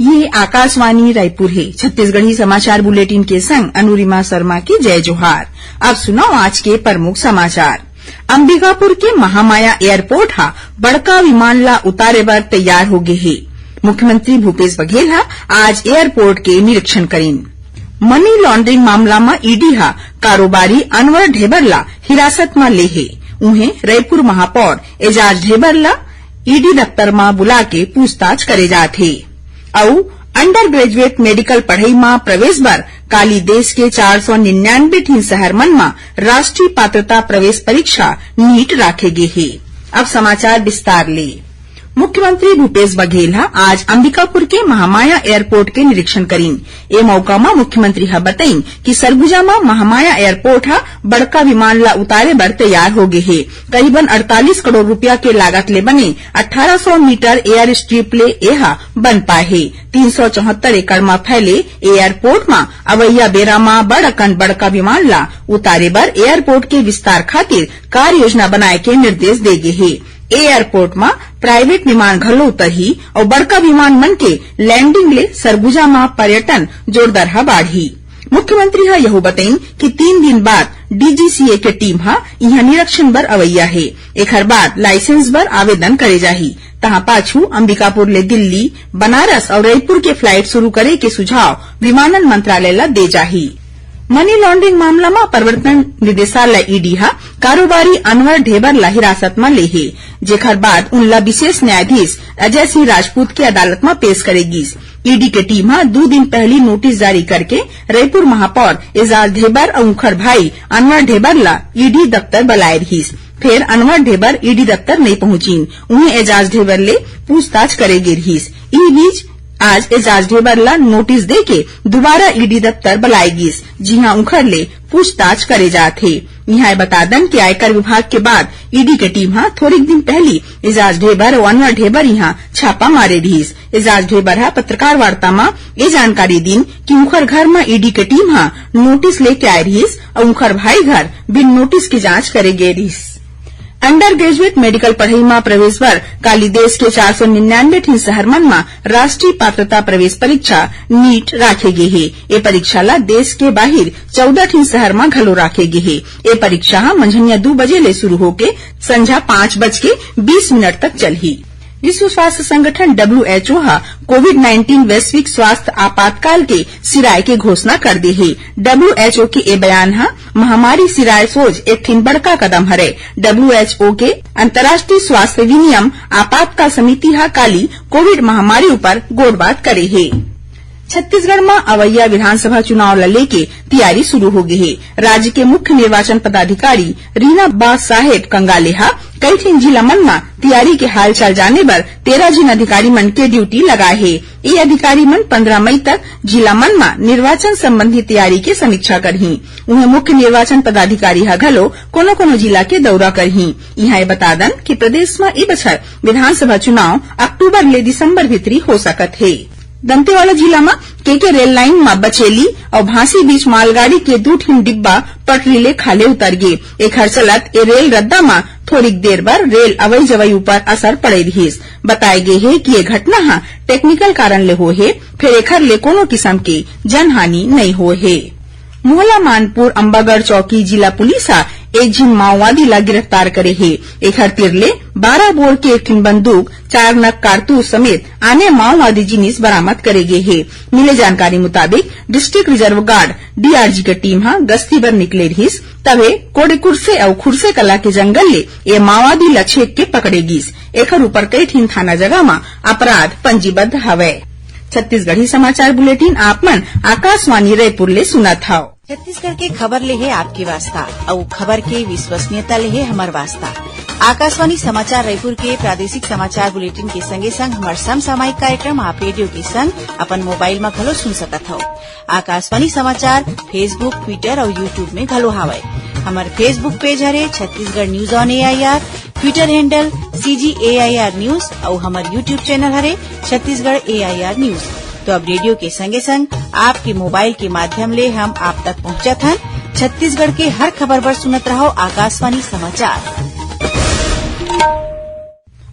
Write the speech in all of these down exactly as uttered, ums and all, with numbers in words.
ये आकाशवाणी रायपुर हे। छत्तीसगढ़ी समाचार बुलेटिन के संग अनुरिमा शर्मा के जय जोहार। अब सुनव आज के प्रमुख समाचार। अंबिकापुर के महामाया एयरपोर्ट ह बड़का विमान ला उतारे बर तैयार हो गे हे। मुख्यमंत्री भूपेश बघेल ह आज एयरपोर्ट के निरीक्षण करिन। मनी लॉन्ड्रिंग मामला म ईडी ह कारोबारी अनवर ढेबर ला हिरासत म ले हे। उहें, रईपुर महापौर एजाज ढेबर ला ईडी दफ्तर म बुला के पूछताछ करे जात हे। अउ अंडर ग्रेजुएट मेडिकल पढ़ई म प्रवेश बर काली देश के चार सौ निन्यानवे ठिन शहर मन म राष्ट्रीय पात्रता प्रवेश परीक्षा नीट राखे गे हे। अब समाचार विस्तार ले। मुख्यमंत्री भूपेश बघेल ह आज अंबिकापुर के महामाया एयरपोर्ट के निरीक्षण करिन। ए मौका म मुख्यमंत्री ह बतइन कि सरगुजा म महामाया एयरपोर्ट ह बड़का विमान ला उतारे बर तैयार हो गे हे। करीबन अड़तालीस करोड़ रुपया के लागत ले बने अठारह सौ मीटर एयर स्ट्रिप ले एहा बन पाए हे। तीन सौ चौहत्तर एकड़ म फैले एयरपोर्ट म अवइया बेरा म बड़ अकन बड़का विमान ला उतारे बर एयरपोर्ट के विस्तार खातिर कार्य योजना बनाए के निर्देश दे गे हे। ए एयरपोर्ट म प्राइवेट विमान घलो उतरही अउ बड़का विमान मन के लैंडिंग ले सरगुजा म पर्यटन जोरदार ह बाढ़ही। मुख्यमंत्री ह यहू बतइन कि तीन दिन बाद डीजीसीए के टीम ह इहां निरीक्षण बर अवइया हे। एखर बाद लाइसेंस बर आवेदन करे जाही, तहां पाछू अंबिकापुर ले दिल्ली, बनारस अउ रईपुर के फ्लाइट शुरू करे के सुझाव विमानन मंत्रालय ल दे जाही। मनी लॉन्ड्रिंग मामला म प्रवर्तन निदेशालय ईडी ह कारोबारी अनवर ढेबर ला हिरासत म ले हे, जेखर बाद उनला विशेष न्यायाधीश अजय सिंह राजपूत के अदालत म पेश करे गिस। ईडी के टीम ह दू दिन पहली नोटिस जारी करके रईपुर महापौर एजाज ढेबर अउ उंखर भाई अनवर ढेबर ला ईडी दफ्तर बलाए रिहिस। फेर अनवर ढेबर ईडी दफ्तर नइ पहुंचिन, उहें एजाज ढेबर ले पूछताछ करे गे रिहिस। इही बीच आज एजाज ढेबर ला नोटिस देके दुबारा ईडी दफ्तर बलाए गिस, जिहां उंखर ले पूछताछ करे जात हे। इहां ए बता दन कि आयकर विभाग के बाद ईडी के टीम ह थोरिक दिन पहली एजाज ढेबर अउ अनवर ढेबर इहां छापा मारे रिहिस। एजाज ढेबर ह पत्रकार वार्ता म ए जानकारी दिन कि उंखर घर म ईडी के टीम ह नोटिस लेके आए रिहिस अउ उंखर भाई घर बिन नोटिस के जांच करे गे रिहिस। अंडर ग्रेजुएट मेडिकल पढ़ई म प्रवेश बर काली देश के चार सौ निन्यानवे ठिन शहर मन म राष्ट्रीय पात्रता प्रवेश परीक्षा नीट राखे गे हे। ए परीक्षा ला देश के बाहिर चौदह ठिन शहर म घलो राखे गे हे। ए परीक्षा ह मंझनिया दू बजे ले शुरू होके संझा पाँच बज के बीस मिनट तक चलही। विश्व स्वास्थ्य संगठन डब्ल्यूएचओ ह कोविड नाइनटीन वैश्विक स्वास्थ्य आपातकाल के सिराय के घोषणा कर दे हे। डब्ल्यूएचओ के ए बयान ह महामारी सिराय सोझ एक ठिन बड़का कदम हरे। डब्ल्यूएचओ के अंतर्राष्ट्रीय स्वास्थ्य विनियम आपातकाल समिति ह काली कोविड महामारी ऊपर गोठबात करे हे। छत्तीसगढ़ म अवइया विधानसभा चुनाव ल लेके तैयारी शुरू हो गे हे। राज्य के मुख्य निर्वाचन पदाधिकारी रीना बा साहेब कंगाले ह कई ठिन जिला मन म तैयारी के हालचाल जाने बर तेरह झिन अधिकारी मन के ड्यूटी लगाए हे। ये अधिकारी मन पन्द्रह मई तक जिला मन म निर्वाचन संबंधी तैयारी के समीक्षा करही। उहें, मुख्य निर्वाचन पदाधिकारी ह घलो कोनो-कोनो जिला के दौरा करही। इहां ये बता दन कि प्रदेश म ए बछर विधानसभा चुनाव अक्टूबर ले दिसंबर भीतरी हो सकत हे। दंतेवाड़ा जिला म केके रेल लाइन म बचेली अउ भांसी बीच मालगाड़ी के दू ठिन डिब्बा पटरी ले खाल्हे उतर गे। एखर चलत ए रेल रद्दा म थोरिक देर बर रेल अवई जवई ऊपर असर पड़े रिहिस। बताए गे हे कि ए घटना ह टेक्निकल कारण ले होए हे, फेर एखर ले कोनो किसम के जनहानि नइ होए हे। मोहला मानपुर अम्बागढ़ चौकी जिला पुलिस ह एक झिन माओवादी ला गिरफ्तार करे हे। एखर तिर ले बारह बोर के एक ठिन बंदूक, चार नग कारतूस समेत आने माओवादी जिनिस बरामद करे गे हे। मिले जानकारी मुताबिक, डिस्ट्रिक्ट रिजर्व गार्ड, डीआरजी, के टीम ह गश्ती बर निकले रिहिस, तभे कोडेकुर्से अउ खुर्से कला के जंगल ले ए माओवादी ल छेक के पकड़े गिस। एखर ऊपर कई ठिन थाना जगह म अपराध पंजीबद्ध हवय। छत्तीसगढ़ी समाचार बुलेटिन आप मन आकाशवाणी रायपुर ले सुनत हव। छत्तीसगढ़ के खबर ले हे आपके वास्ता, अउ खबर के विश्वसनीयता ले हे हमर वास्ता। आकाशवाणी समाचार रायपुर के प्रादेशिक समाचार बुलेटिन के संगे संग हमर समसामयिक कार्यक्रम आप रेडियो के संग अपन मोबाइल म घलो सुन सकत हव। आकाशवाणी समाचार Facebook, Twitter अउ YouTube में घलो हावय। हमर Facebook पेज हरे Chhattisgarh news on AIR, Twitter handle CG AIR news अउ हमर YouTube चैनल हरे छत्तीसगढ़ एआईआर न्यूज। तो अब रेडियो के संगे संग आपके मोबाइल के माध्यम ले हम आप तक पहुंचत हन छत्तीसगढ़ के हर खबर बर सुनत रहव आकाशवाणी समाचार।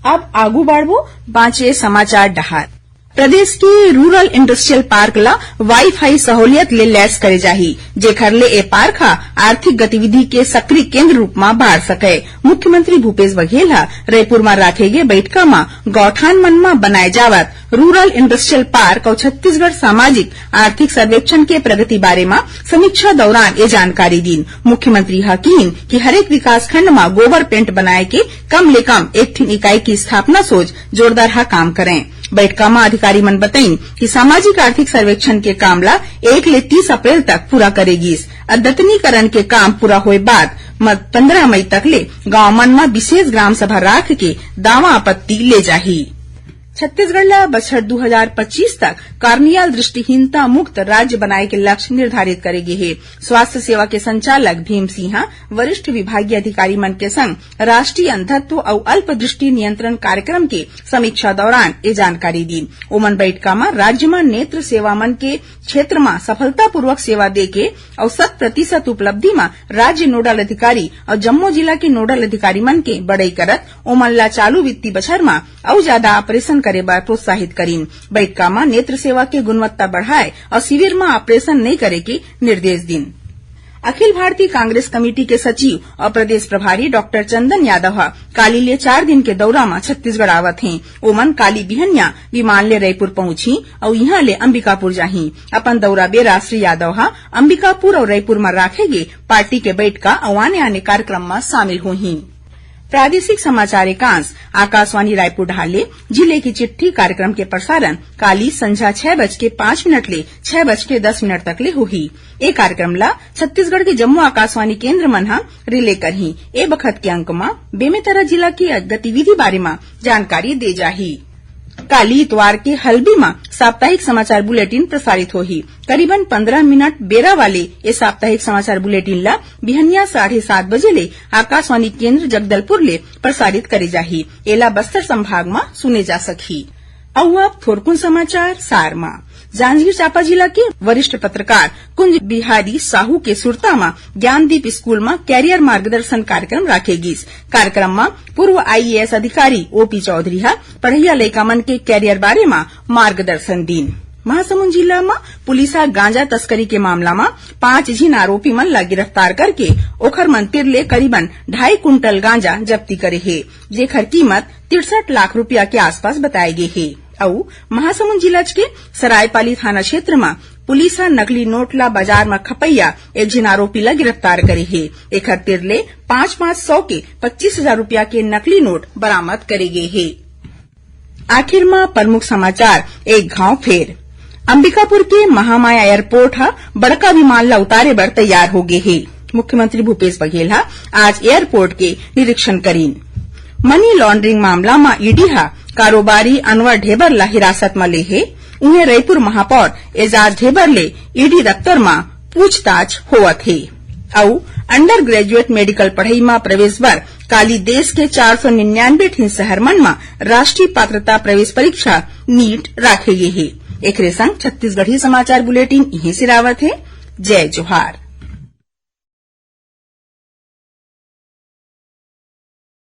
अब आगू बाढ़बो बांचे समाचार डहार। प्रदेश के रूरल इंडस्ट्रियल पार्क ला वाईफाई सहूलियत ले लैस करे जाही, जेखर ले ए पार्क ह आर्थिक गतिविधि के सक्रिय केंद्र रूप म बाढ़ सकय। मुख्यमंत्री भूपेश बघेल ह रईपुर म राखे गे बइठका म गौठान मन म बनाए जावत रूरल इंडस्ट्रियल पार्क अउ छत्तीसगढ़ सामाजिक आर्थिक सर्वेक्षण के प्रगति बारे म समीक्षा दौरान ए जानकारी दीन। मुख्यमंत्री ह किहीन कि हरेक विकासखंड म गोबर पेंट बनाए के कम ले कम एक ठिन इकाई की स्थापना सोच जोरदार ह काम करें। बइठका म अधिकारी मन बतइन कि सामाजिक आर्थिक सर्वेक्षण के काम ला एक ले तीस अप्रैल तक पूरा करे गिस। अद्यतनीकरण के काम पूरा होए बाद म पंद्रह मई तक ले गांव मन म विशेष ग्राम सभा राख के दावा आपत्ति ले जाही। छत्तीसगढ़ ला बछर दू हजार पच्चीस तक कार्नियल दृष्टिहीनता मुक्त राज्य बनाए के लक्ष्य निर्धारित करे गे हे। स्वास्थ्य सेवा के संचालक भीम सिंह ह वरिष्ठ विभागीय अधिकारी मन के संग राष्ट्रीय अंधत्व अउ अल्प दृष्टि नियंत्रण कार्यक्रम के समीक्षा दौरान ए जानकारी दीन। ओमन बइठका म राज्य म नेत्र सेवा मन के क्षेत्र म सफलतापूर्वक सेवा दे के अउ शत प्रतिशत उपलब्धि म राज्य नोडल अधिकारी अउ जम्मो जिला के नोडल अधिकारी मन के बड़ई करत ओमन ला चालू वित्तीय बछर म अउ जादा ऑपरेशन करे बर प्रोत्साहित करिन। बइठका म नेत्र सेवा के गुणवत्ता बढ़ाए अउ शिविर म ऑपरेशन नइ करे के निर्देश दीन। अखिल भारतीय कांग्रेस कमेटी के सचिव अउ प्रदेश प्रभारी डॉक्टर चंदन यादव ह काली ले चार दिन के दौरा म छत्तीसगढ़ आवत हें। ओमन काली बिहनिया विमान ले रईपुर पहुंचही अउ इहां ले अंबिकापुर जाही। अपन दौरा बेरा श्री यादव ह अंबिकापुर अउ रईपुर म राखे गे पार्टी के बइठका अउ आने-आने कार्यक्रम म शामिल होही। प्रादेशिक समाचार एकांश आकाशवाणी रायपुर डहार ले जिले की चिट्ठी कार्यक्रम के प्रसारण काली संझा छह बज के पाँच मिनट ले छह बज के दस मिनट तक ले होही। ए कार्यक्रम ला छत्तीसगढ़ के जम्मो आकाशवाणी केंद्र मन ह रिले करही। ए बखत के अंक म बेमेतरा जिला के गतिविधि बारे म जानकारी दे जाही। काली इतवार के हल्बी म साप्ताहिक समाचार बुलेटिन प्रसारित होही। करीबन पंद्रह मिनट बेरा वाले ए साप्ताहिक समाचार बुलेटिन ला बिहनिया साढ़े सात बजे ले आकाशवाणी केंद्र जगदलपुर ले प्रसारित करे जाही। एला बस्तर संभाग म सुने जा सकही। अउ अब थोरकुन समाचार सार म। जांजगीर चांपा जिला के वरिष्ठ पत्रकार कुंज बिहारी साहू के सुरता म ज्ञानदीप स्कूल म कैरियर मार्गदर्शन कार्यक्रम राखे गिस। कार्यक्रम म पूर्व आईएएस अधिकारी ओपी चौधरी ह पढ़इया लइका मन के कैरियर बारे म मार्गदर्शन दीन। महासमुंद जिला म पुलिस ह गांजा तस्करी के मामला म पांच झिन आरोपी मन ला गिरफ्तार करके ओखर मन तिर ले करीबन ढाई कुंटल गांजा जब्ती करे हे, जेखर कीमत तिरसठ लाख रुपया के आसपास बताए गे हे। अउ महासमुंद जिला के सरायपाली थाना क्षेत्र म पुलिस ह नकली नोट ला बाजार म खपइया एक झिन आरोपी ला गिरफ्तार करे हे। एखर तिर ले पांच पांच सौ के पच्चीस हजार रुपया के नकली नोट बरामद करे गे हे। आखिर म प्रमुख समाचार एक घांव फेर। अंबिकापुर के महामाया एयरपोर्ट ह बड़का विमान ला उतारे बर तैयार हो गे हे। मुख्यमंत्री भूपेश बघेल ह आज एयरपोर्ट के निरीक्षण करीन। मनी लॉन्ड्रिंग मामला म ईडी ह कारोबारी अनवर ढेबर ला हिरासत म ले हे। उहें, रईपुर महापौर एजाज ढेबर ले ईडी दफ्तर म पूछताछ होवत हे। अउ अंडर ग्रेजुएट मेडिकल पढ़ई म प्रवेश बर काली देश के चार सौ निन्यानवे ठिन शहर मन म राष्ट्रीय पात्रता प्रवेश परीक्षा नीट राखे गे हे। एकरे संग छत्तीसगढ़ी समाचार बुलेटिन इहें सिरावत हे। जय जोहार।